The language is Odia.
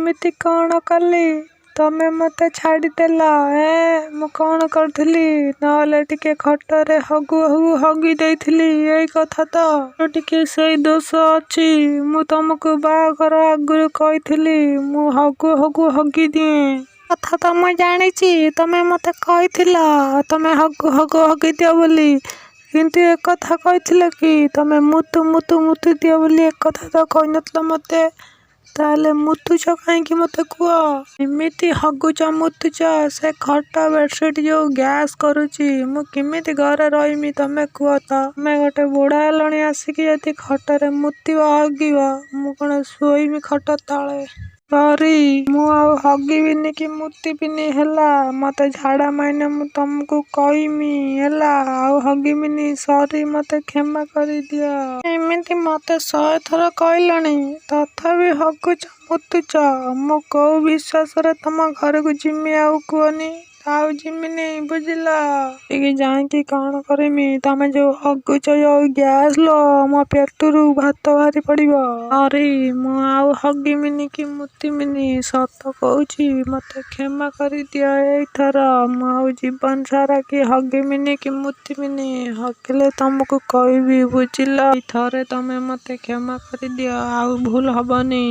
ଏମିତି କ'ଣ କଲି? ତମେ ମୋତେ ଛାଡ଼ିଦେଲ। ଏଁ, ମୁଁ କ'ଣ କରିଥିଲି? ନହେଲେ ଟିକେ ଖଟରେ ହଗୁ ହଗୁ ହଗି ଦେଇଥିଲି, ଏଇ କଥା ତ? ମୋର ଟିକେ ସେଇ ଦୋଷ ଅଛି। ମୁଁ ତମକୁ ବାହାଘର ଆଗରୁ କହିଥିଲି, ମୁଁ ହଗୁ ହଗୁ ହଗିଦିଏ। କଥା ତ ମୁଁ ଜାଣିଛି, ତମେ ମୋତେ କହିଥିଲ ତମେ ହଗୁ ହଗୁ ହଗିଦିଅ ବୋଲି। କିନ୍ତୁ ଏକଥା କହିଥିଲ କି ତମେ ମୁତୁ ମୁତୁ ମୁତୁ ଦିଅ ବୋଲି, ଏକଥା ତ କହିନଥିଲ ମୋତେ। ତାହେଲେ ମୁତୁଛ କାହିଁକି, ମୋତେ କୁହ? ଏମିତି ହଗୁଛ, ମୁତୁଛ, ସେ ଖଟ ବେଡ଼ସିଟ୍ ଯୋଉ ଗ୍ୟାସ୍ କରୁଛି, ମୁଁ କେମିତି ଘରେ ରହିମି, ତମେ କୁହ ତ? ତମେ ଗୋଟେ ବୁଢ଼ା ହେଲଣି, ଆସିକି ଯଦି ଖଟରେ ମୁତିବ ହଗିବ, ମୁଁ କ'ଣ ଶୋଇମି ଖଟ ତଳେ? ସରି, ମୁଁ ଆଉ ହଗିବିନି କି ମୁତିବିନି, ହେଲା? ମୋତେ ଝାଡ଼ା ମାଇନେ ମୁଁ ତମକୁ କହିମି, ହେଲା? ଆଉ ହଗିବିନି, ସରି, ମୋତେ କ୍ଷମା କରିଦିଅ। ଏମିତି ମୋତେ 100 ଥର କହିଲଣି, ତଥାପି ହଗୁଛ, ମୁତୁଛ। ମୁଁ କୋଉ ବିଶ୍ୱାସରେ ତମ ଘରକୁ ଯିମି ଆଉ କୁହନି? ଆଉ ଯିମିନି, ବୁଝିଲ? ଟିକେ ଯାଇକି କ'ଣ କରିମି? ତମେ ଯୋଉ ହଗୁଛ, ଯୋଉ ଗ୍ୟାସ୍ ଲୋ, ମୋ ପେଟରୁ ଭାତ ବାହାରି ପଡ଼ିବ। ସରି, ମୁଁ ଆଉ ହଗିମିନି କି ମୁତିମିନି, ସତ କହୁଛି। ମୋତେ କ୍ଷମା କରିଦିଅ ଏଇଥର। ମୁଁ ଆଉ ଜୀବନ ସାରା କି ହଗିମିନି କି ମୁତିମିନି। ହଗିଲେ ତମକୁ କହିବି, ବୁଝିଲ? ଏଇଥରେ ତମେ ମୋତେ କ୍ଷମା କରିଦିଅ, ଆଉ ଭୁଲ ହବନି।